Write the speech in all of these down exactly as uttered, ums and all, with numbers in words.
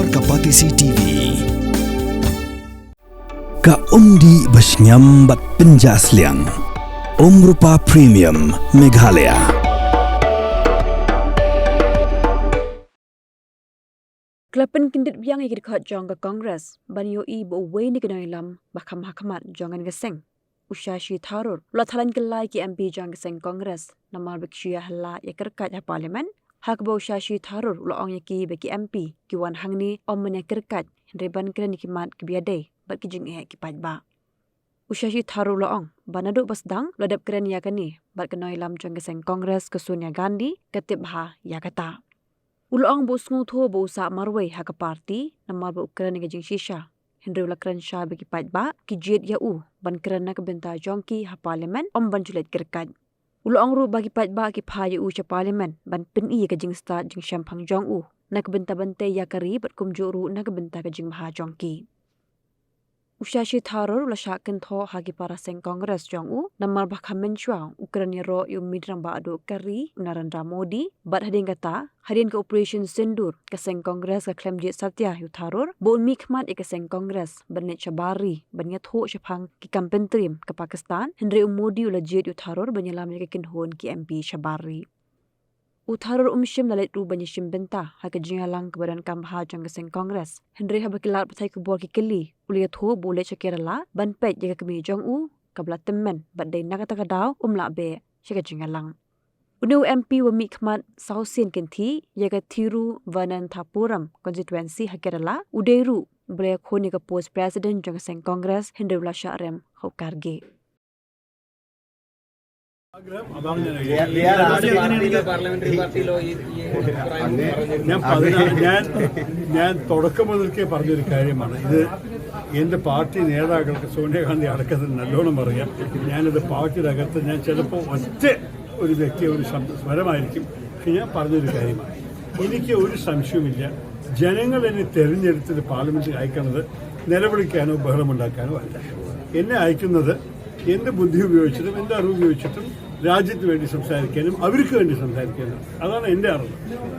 Ka Patisi T V. Ka umdih ba shngiam bad pynjah sliang. Umrupa Premium Meghalaya. Ki la pynkyndit biang ïa ki dkhot jong ka Congress ban ïohi ba uwei na ki nongïalam ba kham ha khmat jong kane ka seng, u Shashi Tharoor, u la thalan kylla ïa ki M P jong ka seng Congress namar ba ki shu ïa hala ïa kyrkait ha Parliament, ha kaba u Shashi Tharoor u la ong ïa ki ba ki M P ki wan hangne ym ban ïa kyrkait, hynrei ban kren ïa ki mat kiba ïadei bad ki jingeh ki paidbah. U Shashi Tharoor u la ong ba naduh ba sdang u la dep kren ïa kane bad ka nongïalam jong ka seng Congress ka Sonia Gandhi ka tip bha ïa kata. U la ong ba u sngewthuh ba u sah marwei ha ka party namar ba u kren ïa ka jingshisha, hynrei u la kren shai ba ki paidbah ki jied ïa u ban kren na ka bynta jong ki ha Parliament, ym ban ju leit kyrkait. U la ong ruh ba ki paidbah ki phah ïa u sha Parliament ban pyni ïa ka jingstad jingshemphang jong u na ka bynta ban tei ïa ka ri bad kumjuh ruh na ka bynta ka jingbha jong ki. U Shashi Tharoor u la shah kynthoh ha ki para seng Congress jong u namar ba kham mynshuwa u kren ïaroh ïa u Mr Rangbah Duh ka ri, u Narendra Modi, bad hadien kata, hadien ka Operation Sindoor, ka seng Congress ka khlem jied satia ïa u Tharoor ba un mihkhmat ïa ka seng Congress ban leit shabar ri ban ïathuh shaphang ki kam pyntriem ka Pakistan, hynrei u Modi u la jied ïa u Tharoor ban ïalam ïa ka kynhun ki M P shabar ri. U Tharoor um shym la leit ruh ban ïashim bynta ha ka jingïalang kaba donkam bha jong ka seng Congress, hynrei haba ki lad pathai khubor ki kylli, u la ïathuh ba u leit sha Kerala ban peit ïa ka kmie jong u kaba la tymmen bad dei na kata ka daw um lah beh sha ka jingïalang. Une u M P uba mihkhmat saw sien kynthih ïa ka Thiruvananthapuram constituency ha Kerala, u dei ruh uba la ïakhun ïa ka post president jong ka seng Congress, hynrei u la shah rem ha u Kharge. വേറെ ആർക്കും പാർട്ടിയിലോ, പാർലമെന്ററി പാർട്ടിയിലോ ഈ, ഈ അഭിപ്രായം പറഞ്ഞിട്ടില്ല. ഞാൻ പതിനാ- ഞാൻ ഞാൻ തുടക്കം മുതൽക്കേ പറഞ്ഞൊരു കാര്യമാണ്. ഇത് എന്റെ പാർട്ടി നേതാക്കൾക്ക്, സോണിയാഗാന്ധി അടക്കത്തിൽ, നല്ലോണം പറയാം. ഞാനിത് പാർട്ടിയുടെ അകത്ത് ഞാൻ ചിലപ്പോൾ ഒറ്റ ഒരു വ്യക്തിയെ, ഒരു ശബ്ദ- സ്വരമായിരിക്കും. പക്ഷെ ഞാൻ പറഞ്ഞൊരു കാര്യമാണ്, എനിക്ക് ഒരു സംശയവുമില്ല. ജനങ്ങൾ എന്നെ തെരഞ്ഞെടുത്തത്, പാർലമെന്റിൽ അയക്കുന്നത് നിലവിളിക്കാനോ ബഹളമുണ്ടാക്കാനോ അല്ല. എന്നെ അയക്കുന്നത് എന്റെ ബുദ്ധി ഉപയോഗിച്ചിട്ടും എന്റെ അറിവ് ഉപയോഗിച്ചിട്ടും രാജ്യത്തിന് വേണ്ടി സംസാരിക്കാനും അവർക്ക് വേണ്ടി സംസാരിക്കാനും. അതാണ് എന്റെ അറിവ്.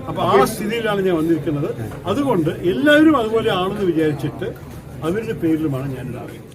അപ്പൊ ആ സ്ഥിതിയിലാണ് ഞാൻ വന്നിരിക്കുന്നത്. അതുകൊണ്ട് എല്ലാവരും അതുപോലെ ആണെന്ന് വിചാരിച്ചിട്ട് അവരുടെ പേരിലുമാണ് ഞാൻ ഇതാവുന്നത്.